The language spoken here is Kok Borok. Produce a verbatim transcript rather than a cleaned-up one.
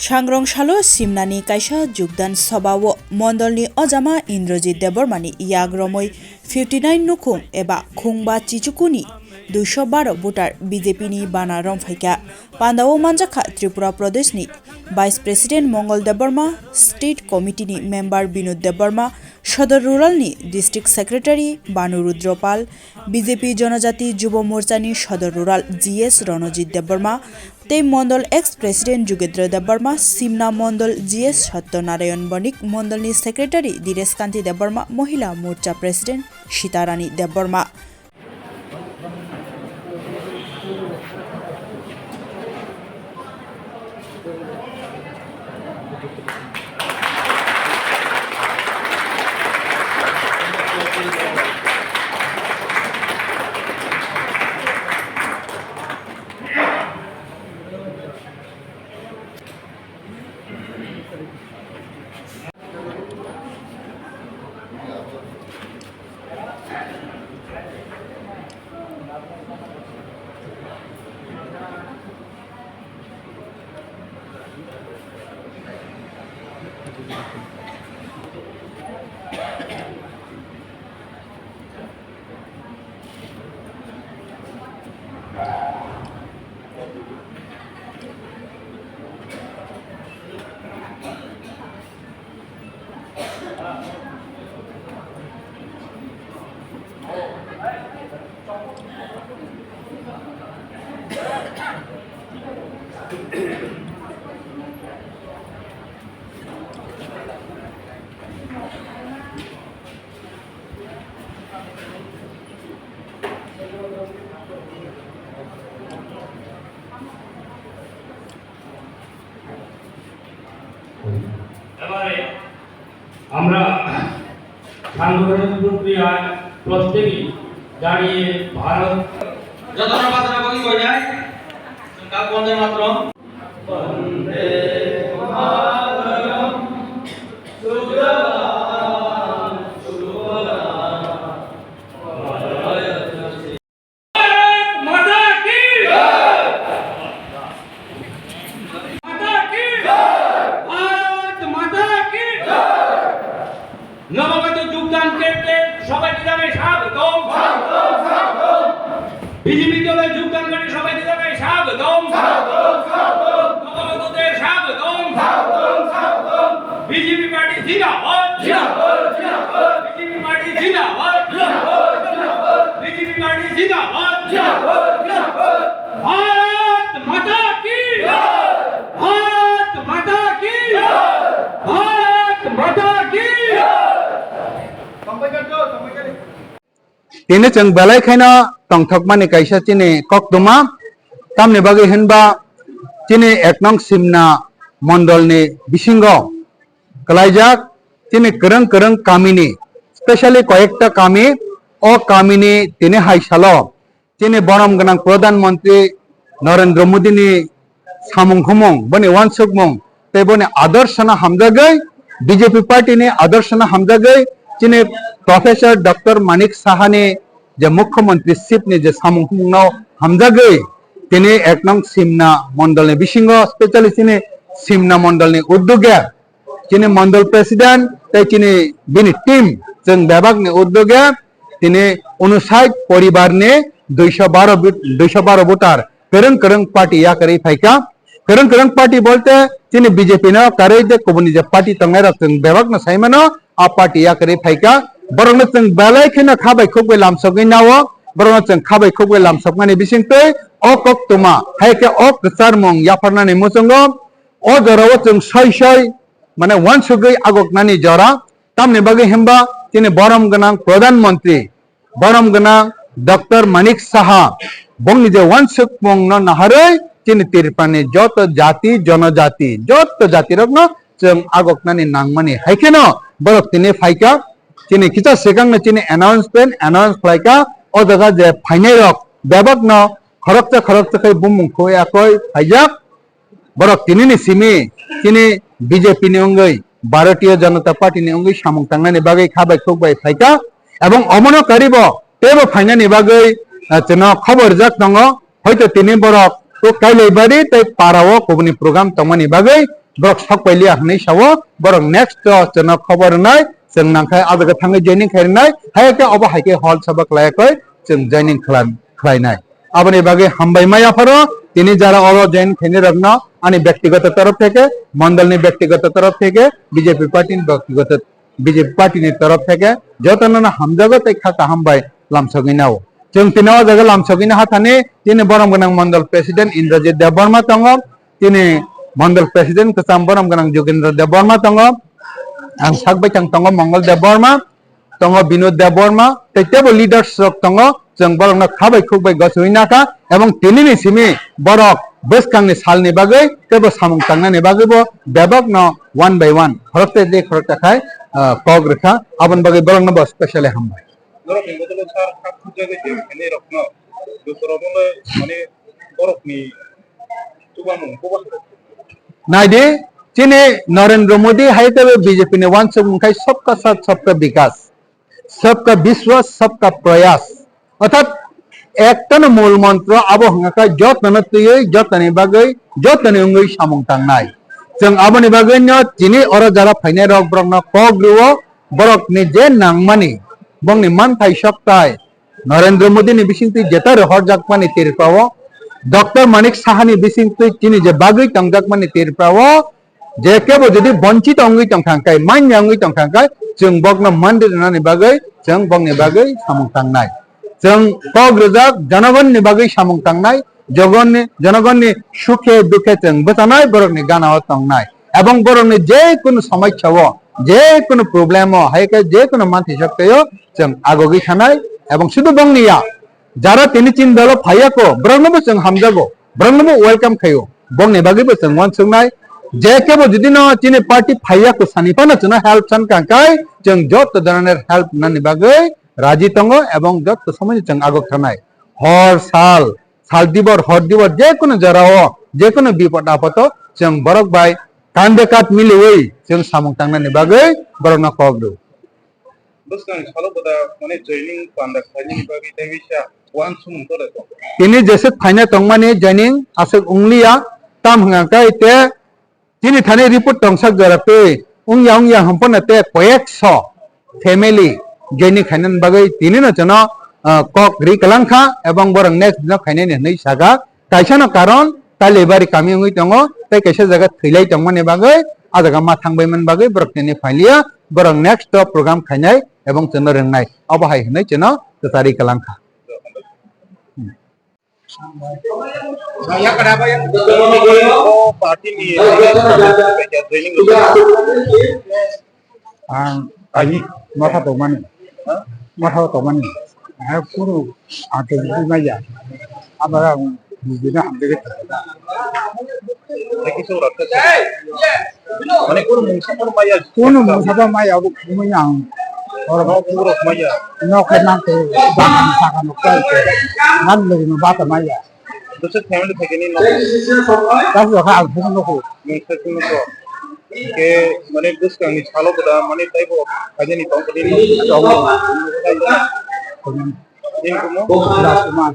Sangrong salo Simnani kaisa jukdan sobao mondolni ojama Indrajit Debbarmani yak romwi fifty nine nukhung eba khungba chichukuni duiso baro voter B J P ni bana romphaikha. Pandao manjakha Tripura Pradeshni Vice President Mongol Debbarma, State Committee ni member Binod Debbarma, Sodor Rural ni District Secretary Banu Rudra Pal, B J P Jonojati Jubo Morcha ni Sodor Rural G S Ronojit Debbarma, tei Mondol ex President Jugendra Debbarma, Simna Mondol G S Satya Narayan Bonik, Mondol ni Secretary Dinesh Kanti Debbarma, Mohila Morcha President Sita Rani Debbarma. এবারে আমরা সাংগঠনিক প্রক্রিয়ায় প্রত্যেকেই দাঁড়িয়ে ভারত যতটা বাজানো করি কই যায়, তা বন্দে মাতরম। भारत माता की! माता की! भारत माता की! নবাগত যোগদানকারীদের সবাইকে জানাই স্বাগতম। বিজেপি দলে যোগদানকারী সবাইকে জানাই স্বাগতম। নবাগতদের স্বাগতম। বিজেপি পার্টি জিন্দাবাদ। বিজেপি পার্টি জিন্দাবাদ। বিজেপি পার্টি জিন্দাবাদ। ভারত মাতা কি! ভারত মাতা কি! ভারত মাতা কি! Tini chwng belai kheno tongthokmani kaisa chini koktwma, tamni bagwi hinba chini ek nong Simna mondolni bisingo kwlaijak chini kwrwng kwrwng kamini, specially koyekta kami, o kamini tini hai salo chini borom gwnang Pradhan Mantri Narendra Modi ni samung humung, boni uansukmung tei boni adorsano hamjagwi, B J P party ni adorsano hamjagwi chini Professor Doctor Manik Saha ni je Mukhyamantri seat ni je samung humung no hamjagwi tini ek nong Simna mondol ni bisingo, specially chini Simna mondol ni uddoge chini mondol president tei chini bini team chwng bebak ni uddoge tini unosait poribar ni duiso baro bit-, duiso baro voter kwrwng kwrwng party yakarwi phaikha. Kwrwng kwrwng party bolte chini B J P no karwi de kubuni je party tongnai rok chwng bebak no sai mano, a party yakarwi phaikha. Borok no chwng belai kheno kha bai khuk bai lamsogwi nao, borok no chwng kha bai khuk bai lamsokmani bisingtwi o koktwma hai khe o kwcharmung yapharnani muchungo o jorao chwng soi soi mane uansugwi agoknani jora, tamni bagwi hinba chini borom gwnang Pradhan Mantri, borom gwnang Doctor Manik Saha, bongni je uansukmung no naharwi chini Tripura ni joto jati, jonojati, joto jati rok no chwng agoknani nangmani. Hai kheno borok tini phaikha, chini kisa swkang no chini announcement, announce khlaikha, o jaga je phainai rok bebak no khoroksa khoroksa khai bumung khoi akoi phaijak. Borok tinini simi chini B J P ni wngwi, Bharatiya Janata Party ni wngwi samung tangnani bagwi kha bai khuk bai phaikha, ebong omono karibo teibo phainani bagwi, ah, chwngno khobor rijak tongo. Hoito tini borok o Kailaibari tei Parao kubuni program tongmani bagwi borok sok pai liya hwnwi sao, borok next o chwngno khobor rwnai, chwng nangkhe ah jaga thangwi joining khai rwnai, hai khe obo hai khe hol sabo khlai khe chwng joining khlan-, khlainai. Aboni bagwi hambai maya pharo, tini jara oro join khainai rokno ani bektigoto torof theke, mondolni bektigoto torof theke, B J P party ni bektigoto, B J P party ni torof theke jotono no hamjago tei kha kaham bai lamsogwi nao. Chwng tini o jaga lamsogwi naha thani, tini borom gwnang mondol president Indrajit Debbarma tongo, tini mondol president kwcham borom gwnang Jogendra Debbarma tongo, ang sak bai thang tongo Mongol Debbarma, tongo Binod Debbarma, tei teibo leaders rok tongo, chwng borokno kha bai khuk bai gochwi nakha, ebong tinini simi borok bwskangni salni bagwi teibo samung tangnani bagwibo bebakno one by one, khoroksa de khoroksa khai, ah, kok rwkha, aboni bagwi borokno bo specially hambai. Norokni bodolo sir kha khukjagwi tei khainai rokno, joto rokno le, mane, borokni chubamu bubagra. Naidi, chini Narendra Modi hai teibo B J P ni uansukmung khai Sabka Saath, Sabka Vikas, Sabka Vishwas, Sabka Prayas. Orthat, ektano mul montro abo hwnkha khe jotono twiwi, jotoni bagwi, jotoni wngwi samung tangnai. Chwng aboni bagwino chini oro jara phainai rok borokno kok rwo, borokni je nangmani, bongni manthai soktai, Narendra Modi ni bisingtwi jeta rohorjakmani Tripura o, Doctor Manik Saha ni bisingtwi chini je bagwi tongjakmani Tripura o, je kebo jodi bonchito wngwi tongkha khe, manya wngwi tongkha khe, chwng bokno manri rwnani bagwi, chwng bokni bagwi samung tangnai. Chwng kok rwjak jonogonni bagwi samung tangnai, jogonni, jonogonni sukhe dukhe chwng bwchanai, borokni gana o tongnai. Ebong borokni je kunu somosya o, je kunu problem o, hai khe je kunu manthai soktai o, chwng agogwi thanai, ebong sudu bongni ya, jara tini chini dolo phaiya kho, borokno bo chwng hamjago, borokno bo welcome khaio, bongni bagwi bo chwng uansuknai, je kebo jodi no chini party phaiya kho sani phano chwngno help san kha khe, chwng joto janani help nani bagwi raji tongo, ebong joto somoi chwng agok thanai, hor sal, sal dibor, hor dibor, je kunu jora o, je kunu bipod apod o, chwng borok bai kande kat miliwi chwng samung tangnani bagwi borokno kok rw. Bwskang salo boda mane joining panda khlainani bagwi tei bisa uansukmung tole tongo. Tini jeswk phaina tongmani joining aswk wngliya, tam hwnkha khe te chini thani report tongsak jora twi wngya wngya hwnphano te koyekso family joining khainani bagwi tini no chwngno, ah, kok ri kwlang kha, ebong borok next no khainani hwnwi saka. Kaisa no karon Kaliabari kami wngwi tongo, tei kaisa jaga thwilai tongmani bagwi, ah jaga ma thangbai mani bagwi borok tini phailiya, borok next o program khainai ebong chwngno rwngnai, obo hai hwnwi chwngno kwchari kwlang kha. O party ni joining Ang kaini motha tongmani. Motha tongmani. Ang kunu ang tongmani maya. Abara ang bujina hamdege. Mane kunu mungsa maya. Kunu mungsa maya, obo kunu yang. Oro kunu maya. Nok nang ke, bang saka nok ke. Ngan lagi bata maya. Bwswk family thaikhe nini nok? Kaisa kha ang thung nuko. Nwng thung nuko. Khe mane bwskangni salo boda mane taibo khaijani tong khe nini nok. Tongo. Nini kumo? Rajkumar.